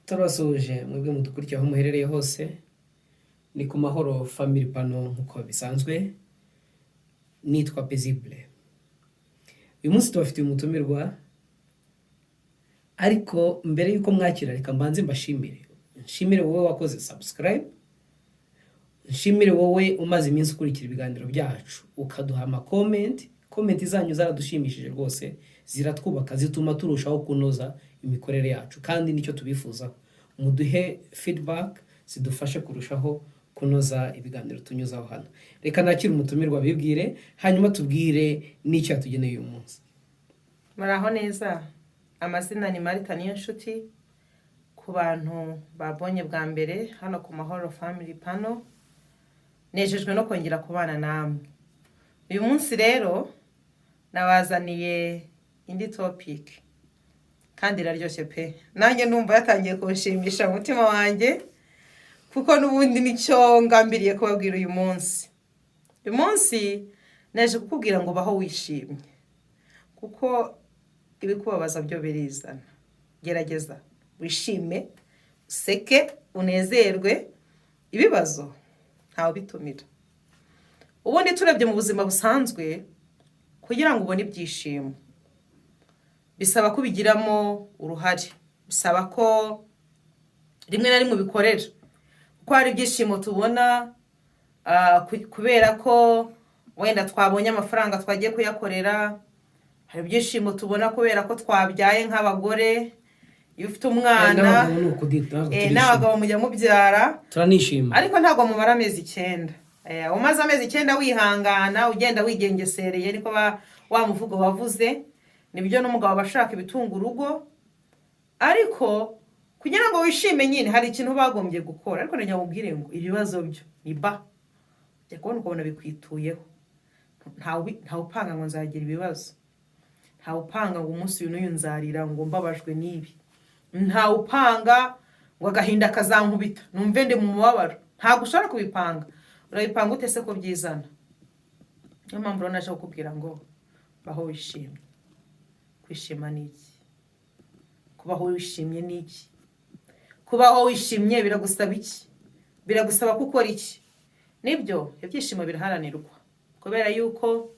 Turabasuhuje mwebwe mudukurikiye aho muherereye hose. Ni ku Mahoro Family Pano nk'uko bisanzwe. Nitwa Paisible. Uyu munsi tubafitiye umutumirwa, ariko mbere y'uko mwakira, reka mbanze mbashimire. Nshimire wowe wakoze subscribe, nshimire wowe umaze iminsi ukurikira ibiganiro byacu, ukaduha amakomenti. Comment zanyu zaradushimishije rwose, ziratwubaka, zituma turushaho kunoza imikorere yacu, kandi nicyo tubifuzaho. Muduhe feedback zidufashe kurushaho kunoza ibiganiro tunyuzaho hano. Reka nakire umutumirwa, bibwire, hanyuma tubwire n'icyo yatugeneye uyu munsi. Muraho neza. Amazina ni Marita Niyonshuti. Ku bantu babonye bwa mbere hano ku Mahoro Family Pano, nejejwe no kongera kubana namwe uyu munsi. Rero nabazaniye indi topic kandi iraryoshye pe. Nanjye numva yatangiye kunshimisha mu mutima wanjye, kuko n'ubundi nicyo ngambiriye kubabwira uyu munsi. Uyu munsi naje kukubwira ngo baho wishimye, kuko ibikubabaza byo birizana. Gerageza wishime, useke, unezerwe. Ibibazo ntawe ubitumira. Ubundi turebye mu buzima busanzwe, kugira ngo ubone ibyishimo bisaba ko ubigiramo uruhare, bisaba ko rimwe na rimwe ubikorera, kuko hari ibyishimo tubona kubera ko wenda twabonye amafaranga, twagiye kuyakorera. Hari ibyishimo tubona kubera ko twabyaye nk'abagore, iyo ufite umwana. N'abagabo ni ukudita. N'abagabo mujya mubyara. Turanishima. Ariko ntabwo mumara amezi 9. Umaze amezi 9 wihangana, ugenda wigengesereye, niko wa muvugo wavuze. Nibyo, n'umugabo aba ashaka ibitunga urugo, ariko kugira ngo wishime nyine hari ikintu bagombye gukora. Ariko nagira ngo nkubwire ngo ibibazo byo ni ba jya kubona ukabona bikwituyeho. Ntawe upanga ngo nzagira ibibazo, ntawe upanga ngo umunsi uyu n'uyu nzarira ngo mbabajwe n'ibi, ntawe upanga ngo agahinda kazankubita numve ndi mu mubabaro. Ntabwo ushobora kubipanga. Urabipanga ute se ko byizana? Niyo mpamvu rero naje kukubwira ngo baho wishimye. Kwishima ni iki? Kubaho wishimye ni iki? Kubaho wishimye biragusaba iki? Biragusaba ko ukora iki? Nibyo, ibyishimo biraharanirwa, kubera yuko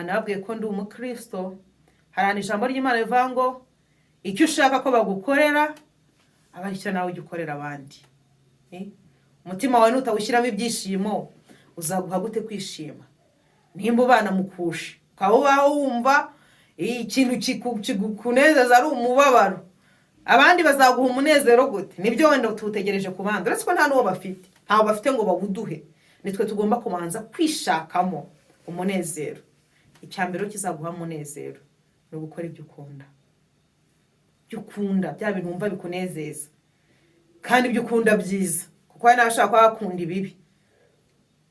nababwiye ko ndi umukristo. Hari ahantu ijambo ry'Imana rivuga ngo icyo ushaka ko bagukorera aba aricyo nawe ujya ukorera abandi. Eh? Umutima wawe nutawushyiramo ibyishimo, uzaguha gute kwishima? Nimba ubana mukushe, ukaba ubaho wumva ikintu kikunezeza ari umubabaro, abandi bazaguha umunezero gute? Nibyo, wenda tuwutegereje ku bandi, uretse ko nta n'uwo bafite, ntawo bafite ngo bawuduhe. Nitwe tugomba kubanza kwishakamo umunezero. Icya mbere kizaguha umunezero ni ugukora ibyo ukunda, ibyo ukunda, bya bintu wumva bikunezeza, kandi ibyo ukunda byiza, kuko hari n'abashaka kuba bakunda ibibi.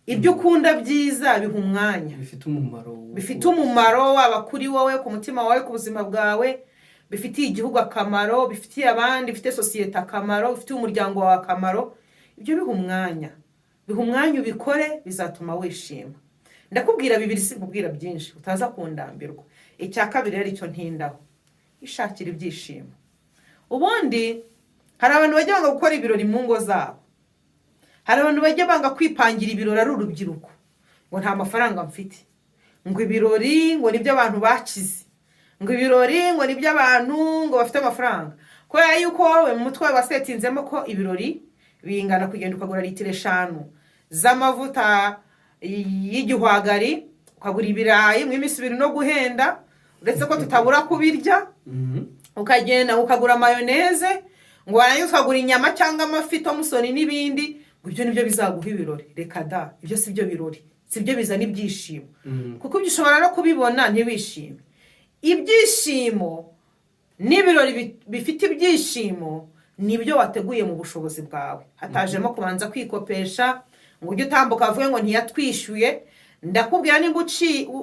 Ibyo ukunda byiza biha umwanya. Bifite umumaro. Bifite umumaro, waba kuri wowe, ku mutima wawe, ku buzima bwawe, bifitiye igihugu akamaro, bifitiye abandi, bifitiye sosiyete akamaro, bifitiye umuryango wawe akamaro. Ibyo biha umwanya, biha umwanya ubikore, bizatuma wishima. Ndakubwira bibiri, sinkubwira byinshi utaza kundambirwa. Icya kabiri rero, icyo ntindaho, ishakira ibyishimo. Ubundi hari abantu bajya banga gukora ibirori mu ngo zabo, hari abantu bajya banga kwipangira ibirori ari urubyiruko, ngo nta mafaranga mfite, ngo ibirori ngo nibyo abantu bakize, ngo ibirori ngo nibyo abantu ngo bafite amafaranga, kubera yuko wowe mu mutwe wawe wasetinzemo ko ibirori bingana kugenda ukagura litiro 5 z'amavuta y'igihwagari, ukagura ibirayi mu iminsi 2 no guhenda, uretse ko tutabura kubirya, ukagenda ukagura mayoneze, ngo warangiza ukagura inyama cyangwa amafi, tomusoni n'ibindi, ngo ibyo nibyo bizaguha ibirori. Reka da, ibyo si byo birori, si byo bizana ibyishimo, kuko ibyo ushobora no kubibona ntiwishime. Ibyishimo n'ibirori bifite ibyishimo nibyo wateguye mu bushobozi bwawe, hatajemo kubanza kwikopesha ngo ujye utambuka avuge ngo ntiyatwishyuye. Ndakubwira, nimba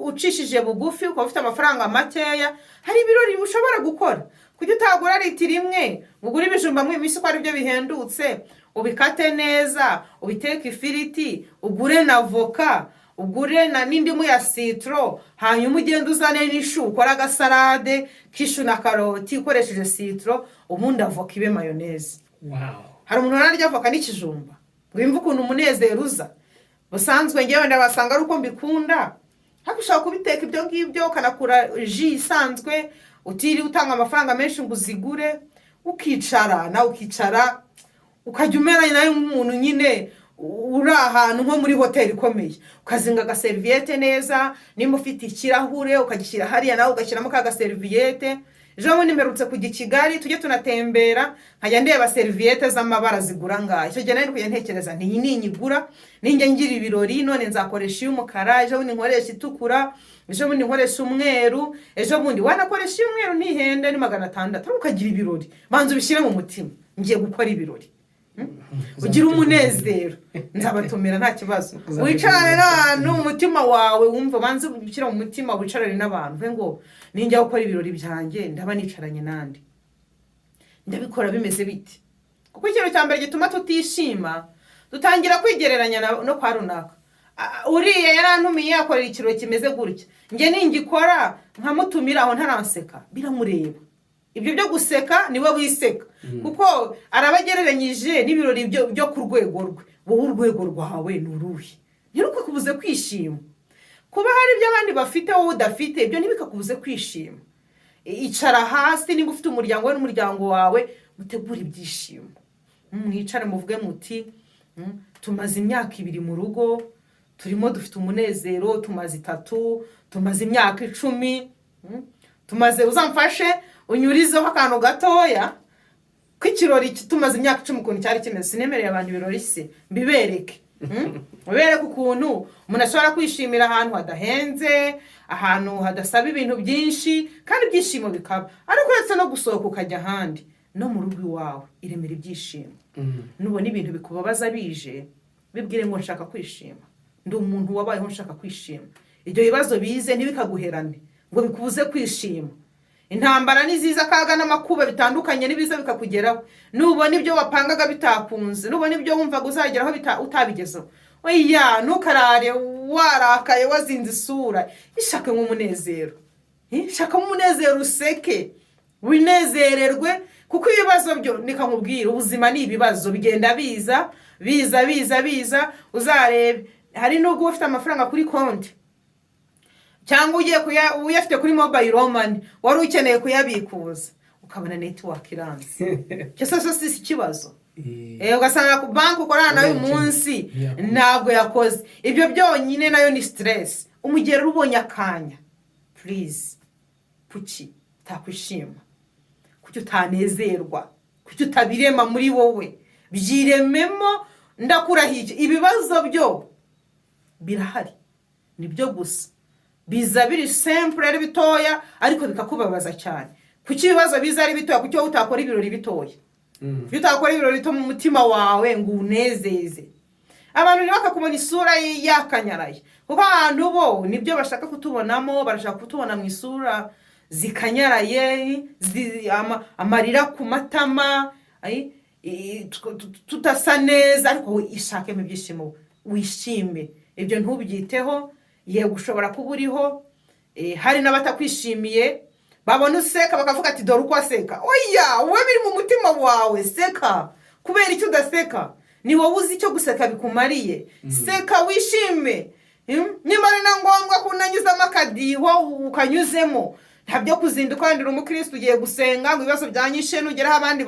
ucishije bugufi, ukaba ufite amafaranga makeya, hari ibirori ushobora gukora. Kujya utagura litiro 1 ngo ugure ibijumba mu iminsi ko aribyo bihendutse, ubikate neza, ubiteke ifiriti, ugure na voka. ugure na n'indimu ya citron, hanyuma ugende uzane n'ishu, ukore agasalade k'ishu na karoti ukoresheje citron, ubundi avoka ibe mayonnaise. Hari umuntu urarya avoka n'ikijumba? Wumva ukuntu umunezero uza. Busanzwe ngewe ndabasanga ari uko mbikunda, ariko ushobora kubiteka ibyo ngibyo, ukanakura jus isanzwe utiriwe utanga amafaranga menshi ngo uzigure, ukicara nawe, ukicara ukajya umera nawe nk'umuntu nyine uri ahantu nko muri hoteli ikomeye, ukazinga agaseriviyete neza. Nimba ufite ikirahure ukagishyira hariya, nawe ugashyiramo ka gaseriviyete. Ejo bundi mperutse kujya i Kigali, tujye tunatembera, nkajya ndeba seriviyete z'amabara zigura ngaho. Icyo gihe nari kujya ntekereza nti: "Iyi ninyigura, ninjya ngira ibirori, none nzakoresha iy'umukara, ejo bundi nkoresha itukura, ejo bundi nkoresha umweru." Ejo bundi wanakoresha iy'umweru, ntihende, ni 600, ariko ukagira ibirori. Banza ubishyire mu mutima: ngiye gukora ibirori, ugira umunezero. Nzabatumira, nta kibazo. Wicarane n'abantu, umutima wawe wumva, banze ushyira mu mutima, wicarane n'abantu, uvuge ngo: "Ninjya gukora ibirori byanjye, ndaba nicaranye nande? Ndabikora bimeze bite?" Kuko ikintu cya mbere gituma tutishima, dutangira kwigereranya no kwa runaka. Uriya yarantumiye, akorera ikirori kimeze gutya, njye ningikora nkamutumira aho ntaranseka, biramureba. Ibyo byo guseka niwe wiseka, kuko araba agereranyije n'ibirori byo ku rwego rwe. Wowe urwego rwawe ni uruhe? Ntirukakubuze kwishima. Kuba hari ibyo abandi bafite wowe udafite, ibyo ntibikakubuze kwishima. Icara hasi, niba ufite umuryango we n'umuryango wawe, mutegure ibyishimo, mwicare muvuge muti: "Tumaze imyaka 2 mu rugo, turimo dufite umunezero, tumaze 3, tumaze imyaka 10, tumaze." Uzamfashe unyurizeho akantu gatoya k'ikirori tumaze imyaka 10 ukuntu cyari kimeze. Sinemereye abantu ibirori se mbibereke? Mbibereke ukuntu umuntu ashobora kwishimira ahantu hadahenze, ahantu hadasaba ibintu byinshi, kandi ibyishimo bikaba. Ariko uretse no gusohoka ukajya ahandi, no mu rugo iwawe iremera ibyishimo. Nubona ibintu bikubabaza bije, bibwire ngo: "Nshaka kwishima, ndi umuntu wabayeho nshaka kwishima." Ibyo bibazo bize ntibikaguherane ngo bikubuze kwishima. Intambara ni ziza, akaga n'amakuba bitandukanye n'ibiza bikakugeraho, nubona ibyo wapangaga bitakunze, nubona ibyo wumvaga uzageraho utabigezeho, oya, ntukarare warakaye, wazinze isura. Ishake nk'umunezero. Shakamo umunezero, useke, winezererwe, kuko ibibazo byo, nika nkubwira, ubuzima ni ibibazo, bigenda biza, biza, biza, biza. Uzarebe, hari n'ubwo uba ufite amafaranga kuri konti cyangwa ugiye uyafite kuri mobile money, wari ukeneye kuyabikuza, ukabona network iranze. Icyo se si ikibazo? Ugasanga ku banki ukorana nayo uyu munsi Ntiyakoze. ntabwo yakoze. Ibyo byonyine nayo ni stress. Umugero ubonye akanya, please, kuki utakwishima? Kuki utanezerwa? Kuki utabirema muri wowe? Byirememo, ndakurahiye. Ibibazo byo birahari, nibyo gusa biza biri simple, ari bitoya, ariko bikakubabaza cyane. Kuki ibibazo biza ari bitoya? Kuki wowe utakora ibirori bitoya? Iyo utakora ibirori bito mu mutima wawe ngo unezeze abantu, ntibakakubona isura ye yakanyaraye, kuko abantu bo nibyo bashaka kutubonamo. Barashaka kutubona mu isura zikanyaraye, amarira ku matama, tudasa neza. Ariko wowe ishakemo ibyishimo, wishime, ibyo ntubyiteho. Yego, ushobora kuba uriho, hari n'abatakwishimiye, babona useka bakavuga ati: "Dore uko aseka." Oya, wowe biri mu mutima wawe, seka. Kubera icyo udaseka? Ni wowe uzi icyo guseka bikumariye. Seka, wishime. Niba ari na ngombwa ko unanyuzamo akadiho, ukanyuzemo. Nta byo kuzinduka wenda uri umukirisitu ugiye gusenga ngo ibibazo byanyishe, nugeraho abandi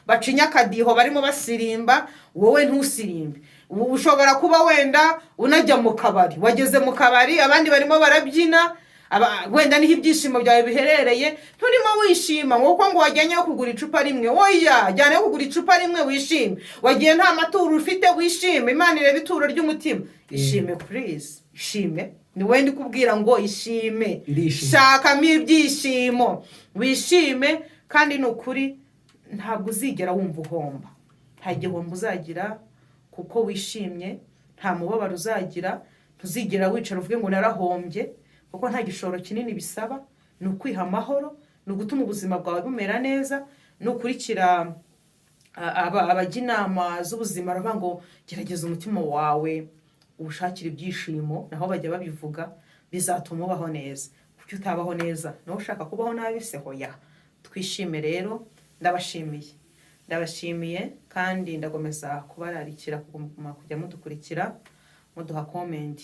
bacinya akadiho barimo basirimba, wowe ntusirimbe. Ushobora kuba wenda unajya mu kabari, wageze mu kabari abandi barimo barabyina, wenda niho ibyishimo byawe biherereye, nturimo wishima ngo kuko ngo wajyanyeyo kugura icupa rimwe. Oya, jyanayo kugura icupa rimwe wishime. Wagiye nta maturo ufite, wishime. Imana ireba ituro ry'umutima. Ishime, please, ishime. Ni wowe ndi kubwira ngo ishime. Ndishimye. Shakamo ibyishimo, wishime. Kandi ni ukuri, ntabwo uzigera wumva uhomba. Nta gihombo uzagira kuko wishimye, nta mubabaro uzagira. Ntuzigera wicara uvuge ngo narahombye, kuko nta gishoro kinini bisaba. Ni ukwiha amahoro, ni ugutuma ubuzima bwawe bumera neza. Nukurikira abajya inama z'ubuzima, baravuga ngo gerageza umutima wawe. Ubushakire ibyishimo, naho bajya babivuga, bizatuma ubaho neza. Kuki utabaho neza nawe ushaka kubaho nabi se? Hoya, twishime rero. Ndabashimiye, ndabashimiye, kandi ndakomeza kubararikira kuguma kujya mudukurikira, muduha comment,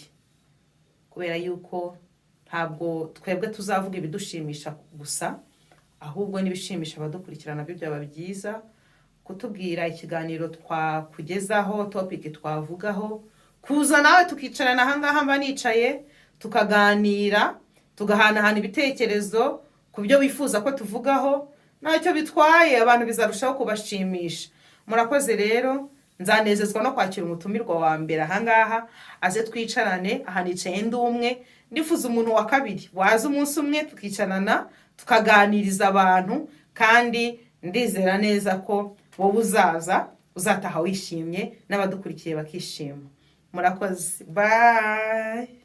kubera yuko ntabwo twebwe tuzavuga ibidushimisha gusa, ahubwo n'ibishimisha abadukurikira nabyo byaba byiza kutubwira, ikiganiro twakugezaho, topic twavugaho, kuza nawe tukicarana ahangaha mba nicaye, tukaganira, tugahanahana ibitekerezo ku byo wifuza ko tuvugaho. Ntacyo bitwaye, abantu bizarushaho kubashimisha. Murakoze rero. Nzanezezwa no kwakira umutumirwa wa mbere ahangaha, aze twicarane. Aha nicaye ndi umwe, ndifuza umuntu wa kabiri waza umunsi umwe tukicarana, tukaganiriza abantu, kandi ndizera neza ko wowe uzaza uzataha wishimye n'abadukurikiye bakishima. Murakoze, bye.